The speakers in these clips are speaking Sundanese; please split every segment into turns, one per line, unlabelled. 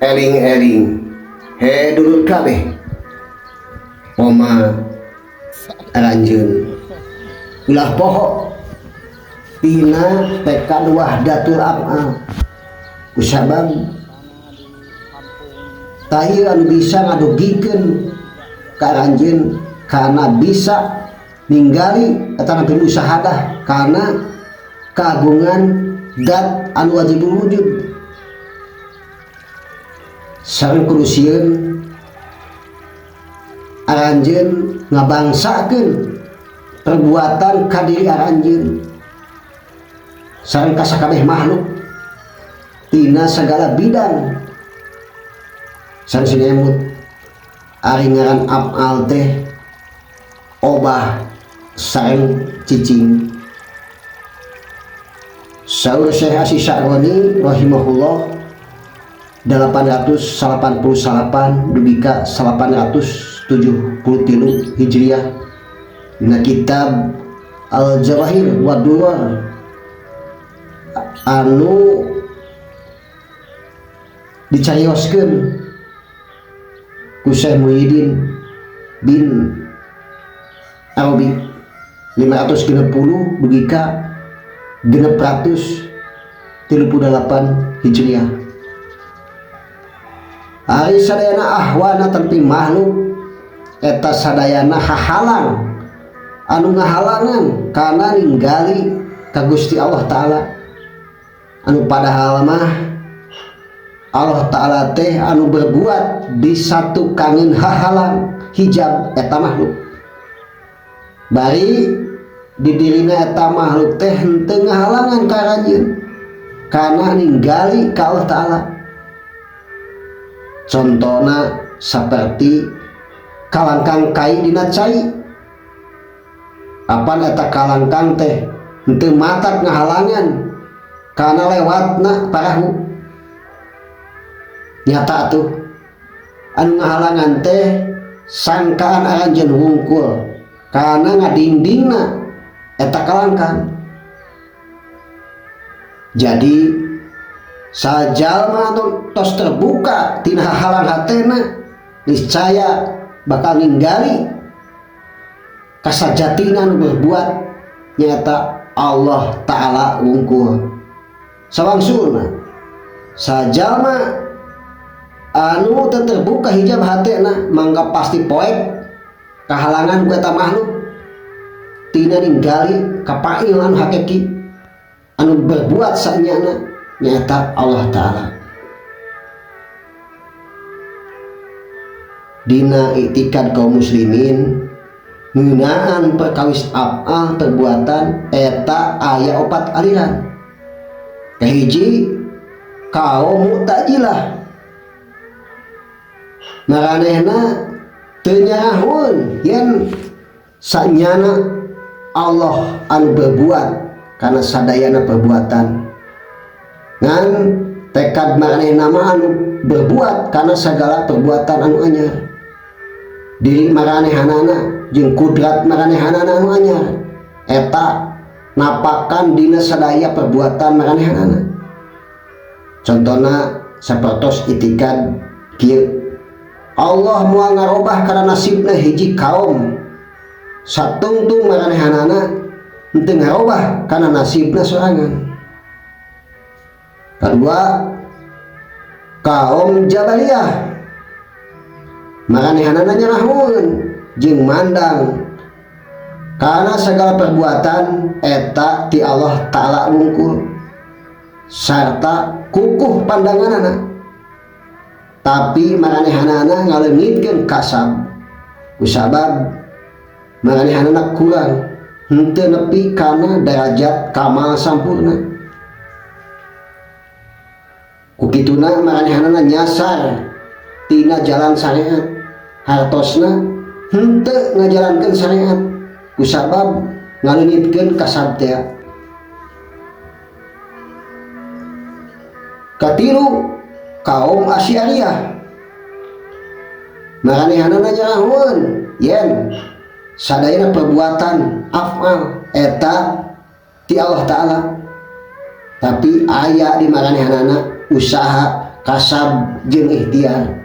Eling-eling he dulur kabeh oma aranjeun ulah poho tina tekad wahdatul af'al kusabab tah ieu anu bisa ngadugikeun ka aranjeun kana bisa ninggali atanapi musyahadah kana kagungan dat anu wajibul wujud sareng kudu sieun aranjeun ngabangsakeun perbuatan ka diri aranjeun sareng ka sakabeh makhluk tina segala bidang sareng sing emut ari ngaran af'al teh obah sareng cicing. Saur Syekh Asy-Sya'rani rahimahullah 888 dugi ka 873 Hijriah dina kitab Al-Jawahir wa Durar anu dicarioskeun ku Syekh Muhyiddin bin Arabi 560 dugi ka 638 Hijriah. Ari sadayana ahwana tapi makhluk eta sadayana hahalang anu ngahalangan kana ninggali ka Gusti Allah Ta'ala anu padahal mah Allah Ta'ala teh anu berbuat di satu kangen hahalang hijab eta makhluk bari di dirina eta makhluk teh henteu ngahalangan ka aranjeun kana ninggali ka Allah Ta'ala. Contohna seperti kalangkang kai dina cai apan eta kalangkang teh henteu matak ngahalangan kana lewatna parahu nyata atuh anu ngahalangan teh sangkaan aranjeun wungkul kana ngadingdingna eta kalangkang. Jadi sajalma tos terbuka tina halang hatena niscaya bakal ninggali kasajatina nu berbuat nyata Allah Ta'ala wungkul. Sawangsulna sajalma anu teu terbuka hijab hatena mangga pasti poek kahalangan ku eta makhluk tina ninggali kapail anu hakiki anu berbuat sanyana nyata Allah Ta'ala. Dina iktikad kaum muslimin ngeunaan perkawis af'al perbuatan eta aya opat aliran. Kahiji kaum Mu'tazilah maranehna teu nyarahun yen sanyana Allah anu berbuat kana sadayana perbuatan ngan tekad maranehna mah anu berbuat kana segala perbuatan anu anyar diri maranehanana jeung kudrat maranehanana anu anyar eta napakan dina sadaya perbuatan maranehanana. Contona sapertos itikad kieu Allah moal ngarobah kana nasibna hiji kaum satungtung maranehanana henteu ngarobah kana nasibna sorangan. Kedua kaum Jabariyah maranehanana nyarahun jeung mandang karena segala perbuatan eta ti Allah Ta'ala wungkul sarta kukuh pandanganana tapi maranehanana ngaleungitkeun kasab kusabab maranehanana kurang henteu nepi kana derajat kamal sampurna. Ku kituna maranehanana nyasar tina jalan syariat hartosna henteu ngajalankeun syariat kusabab ngaleungitkeun kasab teh. Katilu kaum Asy'ariyah maranehanana nyarahun yen sadayana perbuatan af'al eta ti Allah Ta'ala tapi aya di maranehanana usaha Kasab jeung ikhtiar.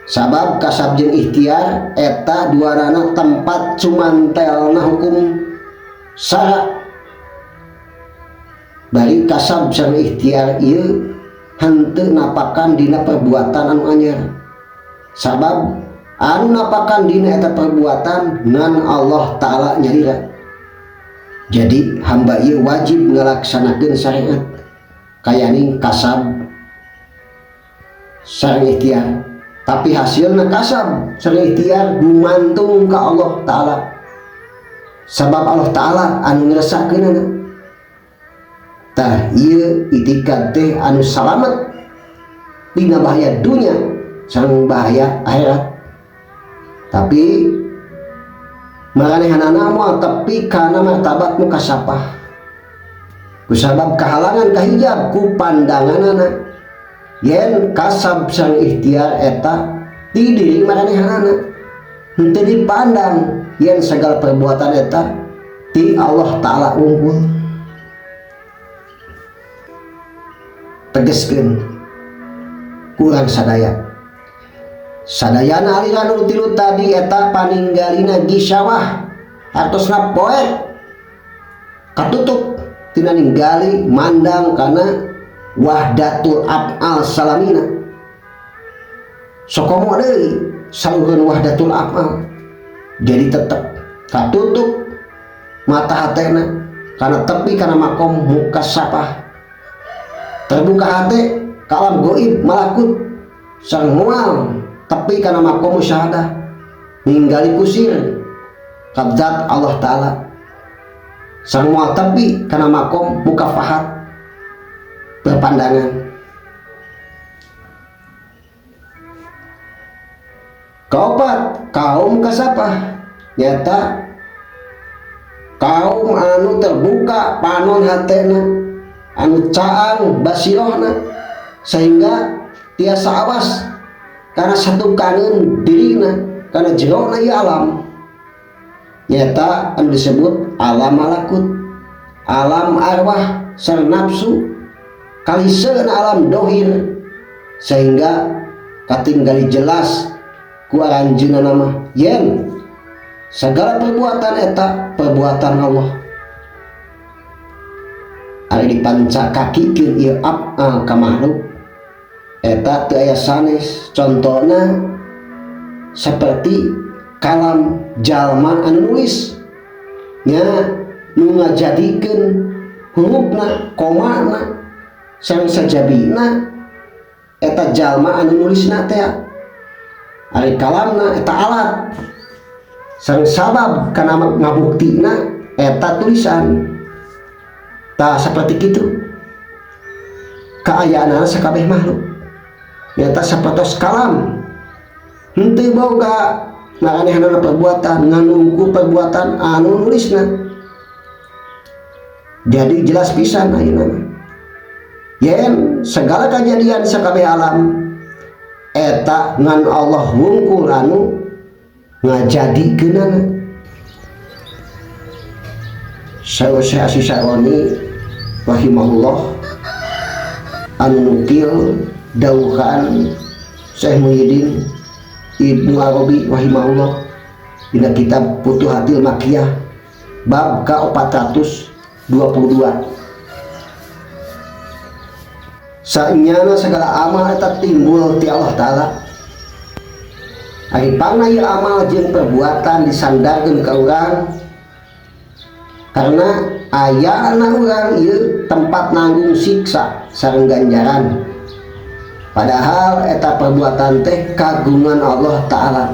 Sabab kasab jeung ikhtiar eta duanana tempat cumantelna hukum syara. Bari kasab sareng ikhtiar ieu henteu napakan dina perbuatan anu anyar. Sabab anu napakan dina eta perbuatan ngan Allah Ta'ala nyalira. Jadi hamba ieu wajib ngalaksanakeun syariat kayaning kasab sareng ikhtiar. Tapi hasilna kasab sareng ikhtiar gumantung ka Allah Ta'ala. Sabab Allah Ta'ala anu ngresakeunana. Tah ieu itikad teh anu salamet dina bahaya dunya sareng bahaya akhirat. Tapi maranehanana moal tepi kana martabat mukasapah. Kusabab kahalangan kahijab ku pandanganana yen kasab sareng ikhtiar eta ti diri maranehanana henteu dipandang yen segala perbuatan eta ti Allah Ta'ala unggul. Tegeskeun kurang sadaya. Sadayana aliran nu tilu tadi eta paninggalina gisawah hartosna poek katutup tina ninggali mandang kana wahdatul af'al salamina. Sokomo deui saluhun wahdatul af'al. Jadi tetep katutup mata hatena kana tepi kana makom mukasapah. Terbuka hate kalam goib malakut sareng moal tepi kana makom musyahadah ninggali kusir kadzat Allah Ta'ala sareng moal tepi kana makom mukafahat berpandangan. Kaopat kaum kasapah nyata kaum anu terbuka panon hatena anu caang basirohna sehingga tiasa awas karena satu kangen dirina karena jerona ieu alam nyata anu disebut alam malakut, alam arwah sareng nafsu kaliseuna alam dohir sehingga katinggali jelas ku aranjeunna mah yen segala perbuatan eta perbuatan Allah. Ari dipancakakikeun ieu af'al ka makhluk eta teu aya sanes. Contona seperti kalam jalma anu nulis nya nu ngajadikeun hurufna komana sareng sajabina eta jalma anu nulisna teh. Ari kalamna eta alat sareng sabab kana ngabuktina eta tulisan. Tah saperti kitu kaayaanana sakabeh makhluk nyata sapertos kalam henteu boga maranehanana perbuatan nganungku perbuatan anu nulisna. Jadi jelas pisan ayeuna mah yen segala kajadian sakabeh alam eta ngan Allah wungkul anu ngajadikeunana. Saur Syekh Syaroni rahimahullah anu nukil dawuhan Syekh Muhyiddin Ibnu Arabi rahimahullah dina kitab Futuhatil Makkiyah bab ka-422. Sanyana segala amal eta timbul ti Allah Ta'ala. Ari pangna ieu amal jeung perbuatan disandarkeun ka urang karena ayana urang ieu tempat nanggung siksa sareng ganjaran. Padahal eta perbuatan teh kagungan Allah Ta'ala.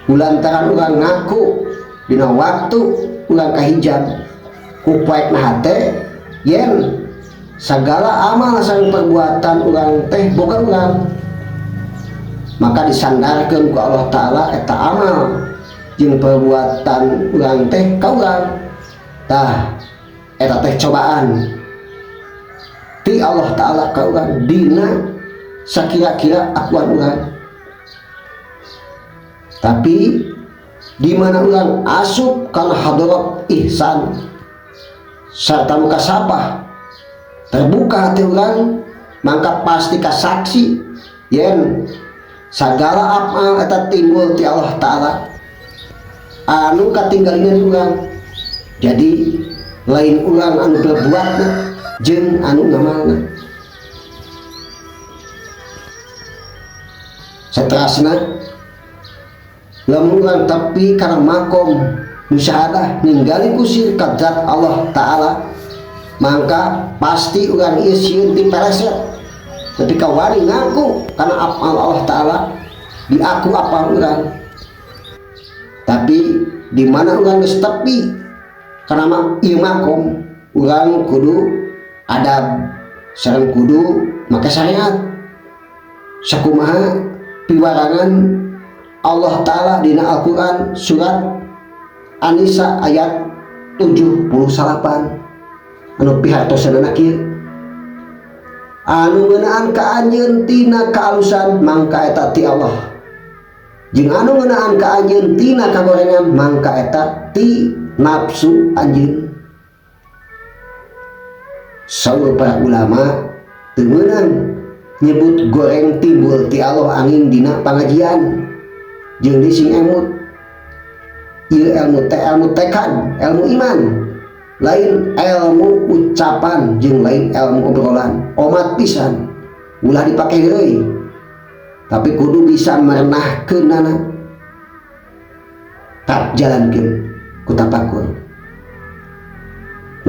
Kulantaran urang ngaku dina waktu urang kahijab ku poekna hate yen segala amal sareng perbuatan urang teh boga urang, maka disandarkeun ku Allah Ta'ala eta amal jeung perbuatan urang teh ka urang. Tah eta teh cobaan ti Allah Ta'ala ka urang dina sakira-kira akuan urang. Tapi di mana urang asup kana hadarat ihsan sarta mukasapah terbuka hati urang Mangka pasti kasaksi yen sagala amal eta timbul ti Allah Ta'ala anu katinggalina di urang. Jadi lain urang anu berbuatna jeung anu ngamalna. Saterasna lamun urang tepi kana makom musyahadah ninggali kusir ka zat Allah Ta'ala, mangka pasti urang ieu sieun dipeleset. Ketika wani ngaku kana amal Allah Ta'ala, diaku apal urang. Tapi di mana urang geus tepi kana ieu makom, urang kudu adab sareng kudu make syariat. Sakumaha piwarangan Allah Ta'ala dina Al-Quran surat An-Nisa ayat 78 anu pihartosanana kieu, anu ngeunaan ka anjeun tina kaalusan mangka eta ti Allah, jeung anu ngeunaan ka anjeun tina kagorengan mangka eta ti nafsu anjeun. Saur para ulama teu meunang nyebut goreng timbul ti Allah angin dina pangajian jeung dising emut. Ieu ilmu teh ilmu tekad, ilmu iman, lain ilmu ucapan jeung lain ilmu obrolan. Omat pisan ulah dipake heureuy, tapi kudu bisa merenahkeunana, tak jalankeun ku tapakur.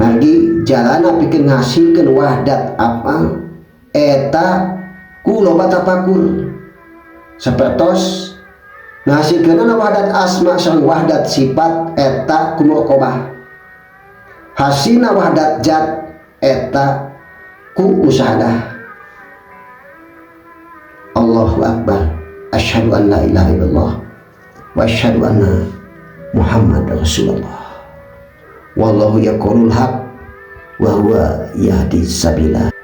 Margi jalana pikeun ngasilkeun wahdat amal eta ku loba tapakur. Sapertos ngasilkeunana wahdat asma sareng wahdat sifat eta ku muraqabah. Hasina wahdat zat eta ku musyahadah. Allahu akbar. Asyhadu an la ilaha illallah wa asyhadu anna Muhammad Rasulullah. Wallahu yaqulul haq wa huwa yahdi sabila.